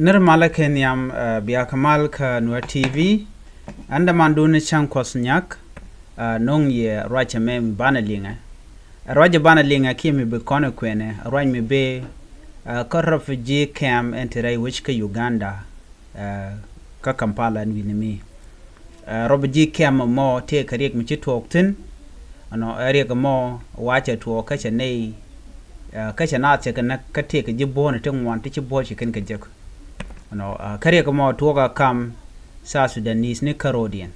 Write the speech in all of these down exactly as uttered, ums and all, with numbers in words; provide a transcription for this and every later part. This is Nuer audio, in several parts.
Nir malä kɛ nhiam, eh, bia kɛ mal kä Nuer T V. Ɛn däman duni cäŋ kuɔth nyak, eh, no̱ŋ yɛ ruacɛ mɛ mi banɛ liŋɛ. Ruacɛ banɛ liŋɛ kiɛ mi bi kɔn ɛ kuɛnɛ, ruac mi bi, eh, kä refugee camp ɛn ti rɛy wec kä Uganda, eh, kä Kampala ɛn wi̱ni mi. Eh, refugee camp mɔ tëë kɛ riɛk mi ci tuɔɔk thi̱n. Ɛnɔ, eh, riɛk mɔ wacɛ tuɔɔk kä cɛ nɛy, eh, kä cɛ naath cɛ kɛ näk kä tëë kɛ ji̱ buɔ̱ɔ̱n ti ŋuan ti ci buɔ̱ɔ̱r ci kɛn kɛ jek. Ɛnɔ, eh, kä riɛk mɔ tuɔɔk a kam South Sudanese ni kä ro̱diɛn.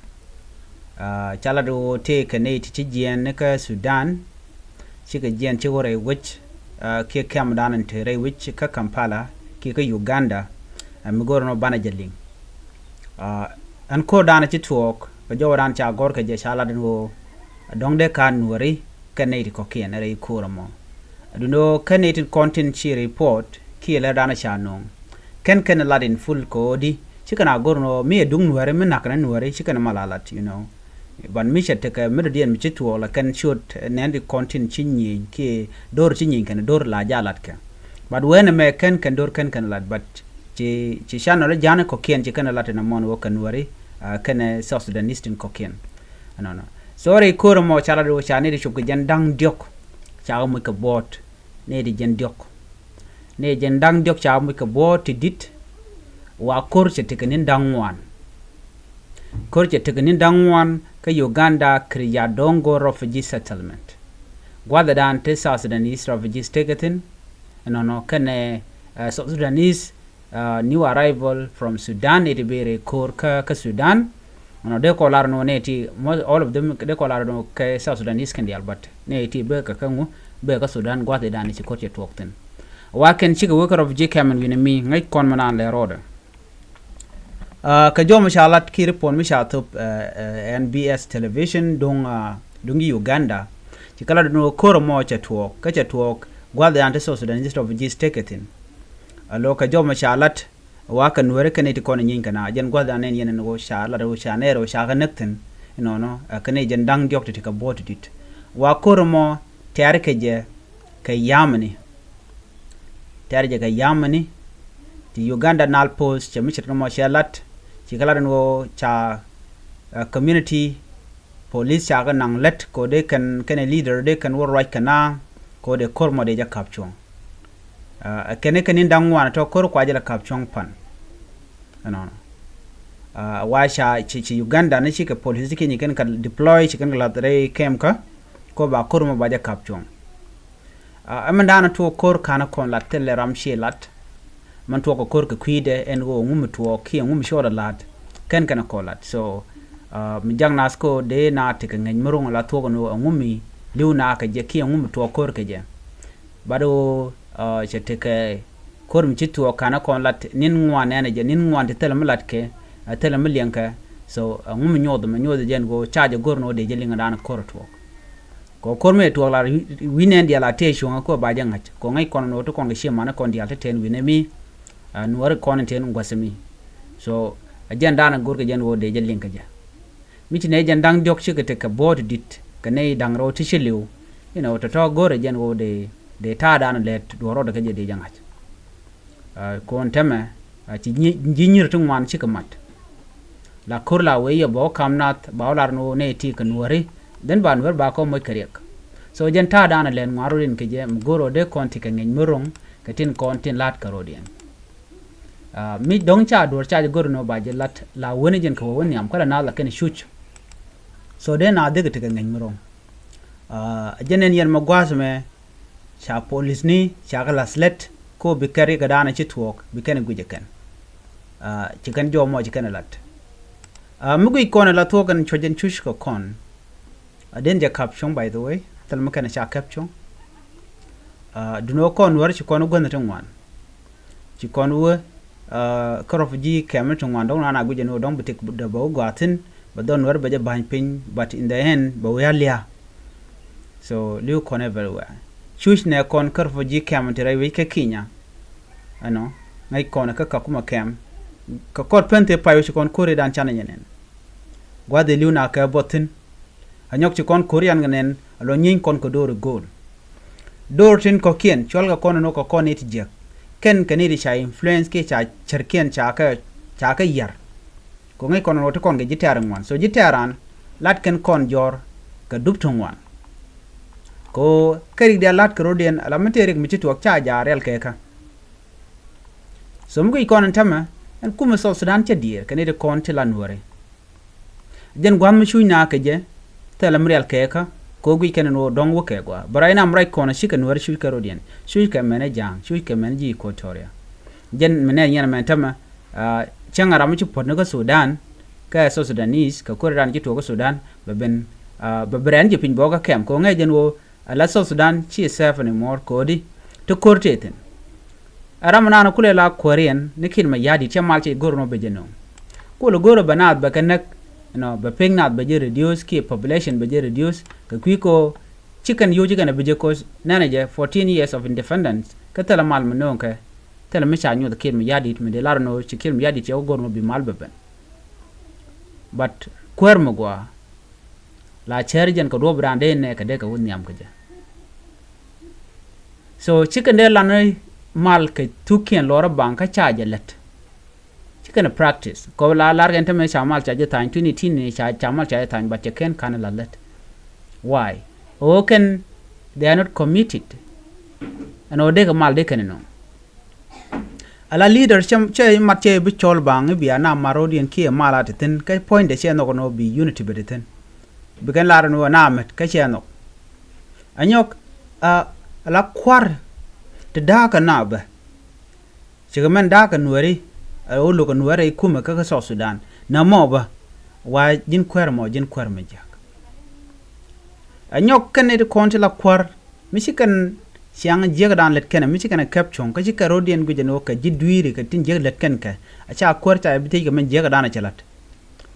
Eh, ca lat ɣöö tëë kɛ nɛy ti ci jiɛɛn ni kä Sudan, cikɛ jiɛn ci wä rɛy wec, ah, kiɛ kɛmdan in te rɛy wec kä Kampala kiɛ kä Uganda, ah, mi go̱r nɔ banɛ jɛ liŋ. Ah, ɛn ko̱r dan ci tuɔɔk kɛ jɔwä dan ca gɔr kɛ jɛ ca lat in ɣöö dɔ̱ŋ dee ka Nuäri kɛ nɛy ti kɔ̱kiɛn rɛy ko̱r ɛmɔ. Duundɛ ɣöö kɛ nɛy tin kɔn tin ci report kiɛ lɛ dan ca no̱o̱ŋ. Kɛn kɛn lat in full kɛ ɣöö di ci kɛn a go̱r nɔ mi ɛ duŋ Nuäri mi nak kɛn Nuäri ci kɛn ma la lat, you know. Ban mi cɛ tekɛ mi dɔ̱diɛn mi ci tuɔɔk la kɛn ciöt nɛn di kɔn tin ci nyieny kiɛ do̱r ci nyieny kɛn do̱r la ja lat kɛ. But wen ɛmɛ kɛn kɛn do̱r kɛn kɛn lat, but ci, ci channel ja̱a̱n kɔ̱kiɛn ci kɛn lat in a mɔn wä kɛn weri, ah, kɛn South Sudanese tin kɔ̱kiɛn. Ɛnɔnɔ. So rɛy ko̱r ɛmɔ ca lat wä ca ni di cop kɛ jɛn da̱ŋ diɔ̱k ca wä muc kɛ buɔ̱ɔ̱t. Nɛy ti jiɛn diɔ̱k. Nɛy jiɛn da̱ŋ diɔ̱k ca muc kɛ buɔ̱ɔ̱t ti di̱t. Wa ko̱r cɛ tekɛ ni̱n da̱ŋ ŋuan. Ko̱r cɛ tekɛ ni̱n da̱ŋ ŋuan kä Uganda Kiryandongo Refugee Settlement. Gua̱thɛ dan ti South Sudanese refugees tekɛ thi̱n. Ɛnɔnɔ kɛnɛ, eh, South Sudanese, uh, new arrival from Sudan, nɛy ti beri ko̱r kä, kä Sudan. Ɛnɔ dee kɔ lar nɔ nɛy ti, most, all of them, dee kɔ lar nɔ kɛ South Sudanese kɛn diaal, but nɛy ti bee kä kä ŋu, bee kä Sudan gua̱th idan ci ko̱r cɛ tuɔɔk thi̱n. Wa kɛn cikɛ wek kä refugee camp in wi̱ni mi ŋäc kɔn mi naan lɛ rɔɔdɛ. Ah, kɛ jɔw mi ca lat ki report mi ca thop, eh, eh, N B S television duŋ, ah, duŋ Uganda. Ci kɛ lat duŋ ko̱r mɔ cɛ tuɔɔk, kä cɛ tuɔɔk gua̱th idan ti South Sudanese refugees tekɛ thi̱n. Alo kɛ jɔw mi ca lat, wa kɛ Nuäri kɛn iti kɔn nyieny kɛn a jɛn gua̱th dan nɛn yɛn ɛn ɣöö ca lat ɣöö ca nɛɛr ɣöö ca kɛ näk thi̱n. Inɔnɔ, eh, kɛn i̱ jɛn da̱ŋ diɔ̱k ti ti kɛ buɔ̱ɔ̱t ti di̱t. Wa ko̱r mɔ tɛ̈r kɛ jɛ kɛ yamani. Tɛ̈r jɛ kɛ yamani. Ti Uganda Nile Post cɛ mi ce̱tkɛ mɔ cɛ lat. Ci kɛ lat ɛn ɣöö ca, eh, community police ca kɛ naŋ lät kɛ ɣöö dee kɛn, kɛn leader dee kɛn wä ruac kɛ na kɛ ɣöö dee ko̱r mɔ dee jɛ ka̱p cuɔ̱ŋ. Ah, kɛn kɛ ni̱n da̱ŋ ŋuan tɔ ko̱r kua jɛ la ka̱p cuɔ̱ŋ pan. Ɛnɔnɔ. Ah, wa ca ci, ci Uganda ni cikɛ police ci kɛ nyi kɛn kɛ deploy ci kɛn kɛ lath rɛy camp kä. Kɔ ba ko̱r mɔ ba jɛ ka̱p cuɔ̱ŋ. Ah, ɛmɛn da̱a̱n tuɔɔk ko̱r ka̱n kɔn lat thilɛ ram ci lat. Mɛn tuɔɔk kɛ ko̱r kɛ kui̱dɛ ɛn ɣöö ɛŋu mi tuɔɔk kiɛ ɛŋu mi cɔɔdɛ la̱t. Kɛn kɛn kɔn lat. So, ah, mi jak nath kɔ dee na tekɛ ŋäc mi ro̱ŋ la tuɔɔk ɛn ɣöö ɛŋu mi li̱w na kɛ jɛ kiɛ ɛŋu mi tuɔɔk ko̱r kɛ jɛ. Bat ɣöö, ah, cɛ tekɛ ko̱r mi ci tuɔɔk ka̱n kɔn lat ni̱n ŋuan ɛn ɛ jɛ ni̱n ŋuan ti thilɛ mi latkɛ, ah, thilɛ mi liɛŋkɛ. So, ah, ɛŋu mi nyuɔth mi nyuɔth jɛ ɛn ɣöö ca jɛ go̱r ni ɣöö dee jɛ liŋ da̱a̱n ko̱r tuɔɔk. Kɔ ko̱r mi tuɔɔk la wi̱n ɛn diaal a tëë cuɔ̱ŋ a ko̱ ba jɛ ŋa̱c. Kɔ ŋäc kɔn ni ɣöö ti kɔn kɛ cie man kɔn diaal ti tɛn wi̱n ɛmi, ah, Nuäri kɔn in tɛn gua̱th ɛmi. So, a jɛn da̱a̱n a go̱r kɛ jɛn ɣöö dee jɛ liŋ kɛ jɛ. Mi ci nɛy jɛn da̱ŋ diɔ̱k cikɛ tekɛ buɔ̱ɔ̱t di̱t kɛ nɛy da̱ŋ rɛw ti ci li̱w. Inɔ tɔ̱tɔ̱ go̱rɛ jɛn ɣöö dee, dee ta̱a̱ da̱a̱n lɛt duɔ̱ɔ̱r rɔɔdɛ kä jɛ dee jɛ ŋa̱c. Ah, kɔn tɛmɛ, ah, ci nyi-, ji̱ nyir ti ŋuan cikɛ mat. La ko̱r la wee yɛ bä wä kam nath ba wä lar ni ɣöö nɛy ti kɛ Nuäri. Dhän ba Nuäri ba kɔ moc kɛ riɛk. So jɛn ta̱a̱ da̱a̱n lɛt ŋuan rɔɔdiɛn kɛ jɛ mi go̱r ɣöö dee kɔn ti kɛ ŋäc mi ro̱ŋ kɛ tin kɔn tin la̱t kɛ rɔɔdiɛn. Ah, mi dɔ̱ŋ ca duɔ̱ɔ̱r ca jɛ go̱r ni ɣöö ba jɛ la̱t la wen jɛn kɛ wä wä nhiam kä la naath la kɛn cuc. So dee naath dee kɛ tekɛ ŋäc mi ro̱ŋ. Ah, jɛn ɛn yɛn mɛ gua̱a̱th mɛ ca polisni ca kɛ la̱th lät ko bi kɛn riɛk kɛ da̱a̱n ci tuɔɔk bi kɛn guic ɛ kɛn. Ah, ci kɛn jɔw mɔ ci kɛn ɛ la̱t. Ah, mi guic kɔn ɛ la thuɔ̱k ɛn cuɔ̱c ɛn cuc kɛ kɔn. Ah, den jɛ ka̱p cuɔ̱ŋ, by the way, thil mi kɛn ɛ ca kɛp cuɔ̱ŋ. Ah, duundɛ ɣöö kɔn Nuäri ci kɔn wä guänh ti ŋuan. Ci kɔn wä, ah, kä refugee camp ti ŋuan dɔ̱ŋ naan a guic ɛn ɣöö dɔ̱ŋ bi tik dee bɛ wä gɔaa thi̱n, bɛ dhɔn Nuäri bɛ jɛ ba̱ny piny, but in the end bɛ wä ya lia̱a̱. So li̱w kɔn everywhere. Cuc nɛ kɔn kä refugee camp ti rɛy wec kä Kenya. Ɛnɔ, ŋäc kɔn kä Kakuma camp. Kɛ kɔr pen thil pay wec kɔn ko̱r i̱ dan canɛ nyɛ nɛn. Gua̱th i̱ li̱w na kɛ buɔth thi̱n. A nyɔk ci kɔn ko̱r yan kɛ nɛn a lɔ nyieeny kɔn kɛ do̱r i̱ go̱o̱l. Do̱r tin kɔ̱kiɛn cual kɛ kɔn ɛn ɣöö kɛ kɔn i̱ ti jiäk. kɛn kɛ ni ti ca influence kiɛ ca cärkiɛn ca kɛ, ca kɛ yär. Kɛ ŋäc kɔn ɛn ɣöö ti kɔn kɛ ji̱ tɛ̈r ŋuan. So ji̱ tɛ̈r an, lat kɛn kɔn jɔr kɛ dup ti ŋuan. Kɛ ɣöö kɛ rik diaal la̱t kɛ rɔ̱diɛn, ala mi tëë rik mi ci tuɔɔk ca ja̱a̱r rial kɛ kä. So mi guic kɔn ɛn tämɛ, ɛn kumɛ South Sudan cɛ diëër kɛ ni ti kɔn ti la Nuääri. Jɛn gua̱a̱th mi cuc naath kɛ jɛ, thilɛ mi rial kɛ kä, kɛ ɣöö guic kɛn ɛn ɣöö dɔ̱ŋ wä kɛ gua̱a̱. Bɛ ruac nam ruac kɔn a cikɛ Nuääri cuc kɛ rɔ̱diɛn, cuc kɛ mɛn ɛ Ja̱a̱ŋ, cuc kɛ mɛn ji̱ Equatoria. Jɛn mi nɛn yɛn ɛmɛn tämɛ, ah, cäŋ a ram mi ci puɔ̱t ni kä Sudan, kä South Sudanese, kɛ kuäär dan ci tuɔɔk kä Sudan, bɛ ben, ah, bɛ ben rɛn ji̱ piny bɔkä kɛm, kɛ ɣöö ŋäc jɛn ɣöö ala South Sudan /ciɛ safe anymore, kɛ ɣöö di ti ko̱r tëë thi̱n. Ɛ ram mi naan kulɛ la kuääriɛn ni Kiir Mayardit, cɛ mal cɛ go̱r nɔ bɛ jɛ nööŋ. Kulɛ go̱r bɛ naath bɛ kɛ näk, you know, bɛ pek naath bɛ jɛ reduce, kiɛ population bɛ jɛ reduce, kɛ kui̱ kɛ ɣöö ci kɛn yio̱w ci kɛn ɛ bi jɛ ko̱c nɛnɛ jɛ fourteen years of independence, kä thilɛ mal mi nööŋ kɛ, thilɛ mi ca nyuɔth Kiir Mayardit, mi dee lar ɛn ɣöö ci Kiir Mayardit cɛ wä go̱r nɔ bi mal bɛ ben. But kuäär mi gɔaa, la cär jɛn kɛ duɔ̱ɔ̱p dan dee nɛ kɛ dee kɛ wä nhiam kɛ jɛ. So ci kɛn dee lan mal kɛ thukiɛn lɔr baŋ kä ca jɛ lät. Ci kɛn practice. Kɔ la lar kɛn tämɛ ca mal ca jɛ tha̱a̱ny, twenty eighteen ni ca, ca mal ca jɛ tha̱a̱ny, but cɛ kɛn ka̱n la lät. Why? Ɣöö kɛn, they are not committed. Ɛn ɣöö dee kɛ mal dee kɛn nɔ. Ala leader cɛ, cɛ mat cɛ bi cɔl baŋ i̱ bia na mat ro̱diɛn kiɛ mal a ti thi̱n, kä puɔ̱nydɛ cɛ nhɔk ɛn ɣöö bi unity bɛ ti thi̱n. Bi kɛn lar ɛn ɣöö na mät kä cɛ nhɔk. Anyɔk, a, ala kua̱r ti da̱a̱k kɛ na bä. Cikɛ mɛn da̱a̱k kɛ Nuääri, a, ɣöö lo̱k kɛ Nuääri i̱ kumɛ kä, kä South Sudan. Na mɔ bä, wa ji̱n kuäär mɔ, ji̱n kuäär mi jiäk. Anyɔk kɛn ni ti kɔn ti la kua̱r, mi ci kɛn ciaŋ jiäkdan lät kɛnɛ, mi ci kɛn ɛ kɛp cuɔ̱ŋ, kä ci kɛ ro̱diɛn guic ɛn ɣöö kɛ ji̱ dui̱ri kɛ tin jiäk lät kɛn kɛ, a ca kuäär ca bi thiec kɛ min jiäkdan a cɛ la̱t.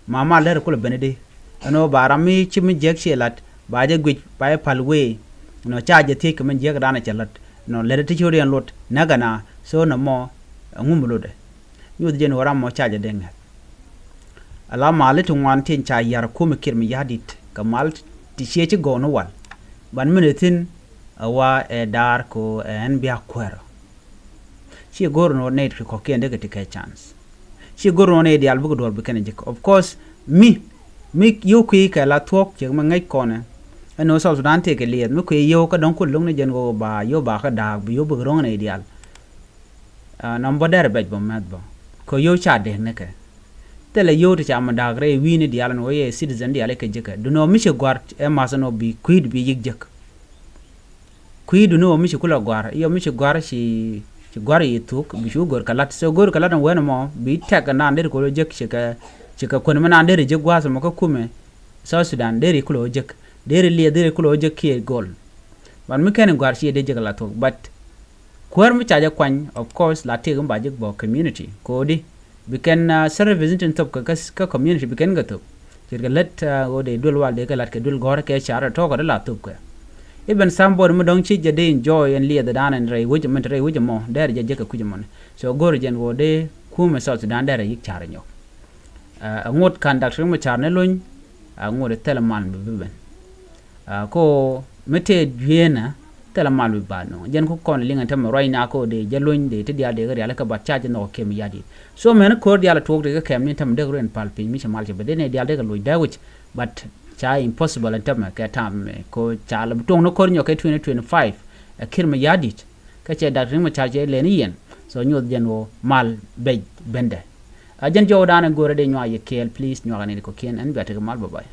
Ma mal derɛ kulɛ ben i̱di? Ɛn ɣöö ba ram mi ci min jiäk ciɛ la̱t, ba jɛ guic, ba jɛ pal wee. Nɔ ca jɛ thiec kɛ min jiäkdan a cɛ la̱t. Nɔ lät ti ci ro̱diɛn lot, näk ɛna, so nɔmɔ, ɛŋu mi lotdɛ? Nyuth jɛn ɣöö ram mɔ ca jɛ dee ŋäth. Ala mal ti ŋuan tin ca yar kumɛ Kiir Mayardit, kɛ mal ti ciɛ ci gɔw ni wal. Ban min ɛ thi̱n, ɛ wa ɛ daar kɛ ɣöö ɛ ɛn bia kuäärä. Ci go̱r nɔ nɛy ti kɔ̱kiɛn dee kɛ ti kɛ chance. Ci go̱r nɔ nɛy diaal bikɛ duɔ̱ɔ̱r bi kɛn ji̱k. Of course, mi, mi yio̱w kui̱ kɛ la thuɔ̱k ciek mi ŋäc kɔnɛ. Ɛn ɣöö South Sudan tëëkɛ liɛth, mi kui̱ yio̱w kä dɔ̱ŋ kul lo̱ŋ ni jɛn ɣöö ba yio̱w ba kä da̱a̱k, bi yio̱w bikɛ ro̱ŋ nɛy diaal. Ah, nɔm bä derɛ bɛc bä mɛth bä. Kɛ yio̱w ca dek ni kɛ. Thilɛ yio̱w ti ca mi da̱a̱k rɛy wi̱i̱ni diaal ɛn ɣöö yɛ citizen diaal ikɛ ji̱kɛ. Duundɛ ɣöö mi ci gɔ̱a̱r ɛ ma̱th ɛn ɣöö bi kui̱du bi yiëk jek. Kui̱du ni ɣöö mi ci kulɛ gɔ̱a̱r, yɔ mi ci gɔ̱a̱r ci, ci gɔ̱a̱r yi thuk, bi cu go̱r kɛ la̱t. So go̱r kɛ la̱t ɛn wen ɛmɔ, bi tɛk ɛn naan deri kulɛ jek, cikɛ, cikɛ kuän mi naan deri jek gua̱a̱th ɛmɔ kä kumɛ South Sudan, deri kulɛ jek. Deri liɛth, deri kulɛ jek kiɛ go̱l. But mi kɛn gɔ̱a̱r ci dee jek la thuk. But kuäär mi ca jɛ kuany, of course, la tëëk mi ba jɛ bä community. Kodi, bi kɛn, ah, service tin thop kä, kä, kä community bi kɛn kɛ thop. Ce̱tkɛ lät, ah, ɣöö dee duël wal dee kɛ la̱t kɛ duël gɔ̱rä kɛ car tɔ̱ kɛ dee la thop kɛ. Even somebody mi dɔ̱ŋ ci jɛ dee enjoy ɛn liɛth dan ɛn rɛy wec, min te rɛy wec ɛmɔ, derɛ jɛ jek kɛ kui̱c ɛmɔni. So go̱rɛ jɛn ɣöö dee kumɛ South Sudan derɛ yi̱k car nyɔk. Ah, ɛ ŋot ka̱n Doctor Riek Machar ni lony, ɛ ŋot ɛ thilɛ mal mi bi ben. Ah, ko mi tëë juëënä, thilɛ mal mi ba nöŋ. Jɛn ku kɔn liŋ ɛn tämɛ ruacna ko dee jɛ lony dee ti diaal dee kɛ rialikä, but ca jɛ nhɔk kɛ Kiir Mayardit. So mɛn ko̱r diaal ɛ tuɔɔk dee kɛ kɛm ni tämɛ dee kɛ ruɛn pal piny mi cɛ mal cɛ bɛ dee ni diaal dee kɛ loc dee wi̱c. But ca impossible ɛn tämɛ kɛ tam, eh, ko ca lɛ bi tuɔɔk ni ko̱r nyɔk kɛ twenty twenty-five. Ɛ Kiir Mayardit. Kä cɛ Doctor Riek Machar cɛ lɛni yɛn. So nyuɔth jɛn ɣöö mal bec bendɛ. A jɛn jɔwdan ɛ go̱rɛ dee nyuak yɛ kɛɛl, please nyuak ni kɔ̱kiɛn, ɛn bia tekɛ mal, bye bye.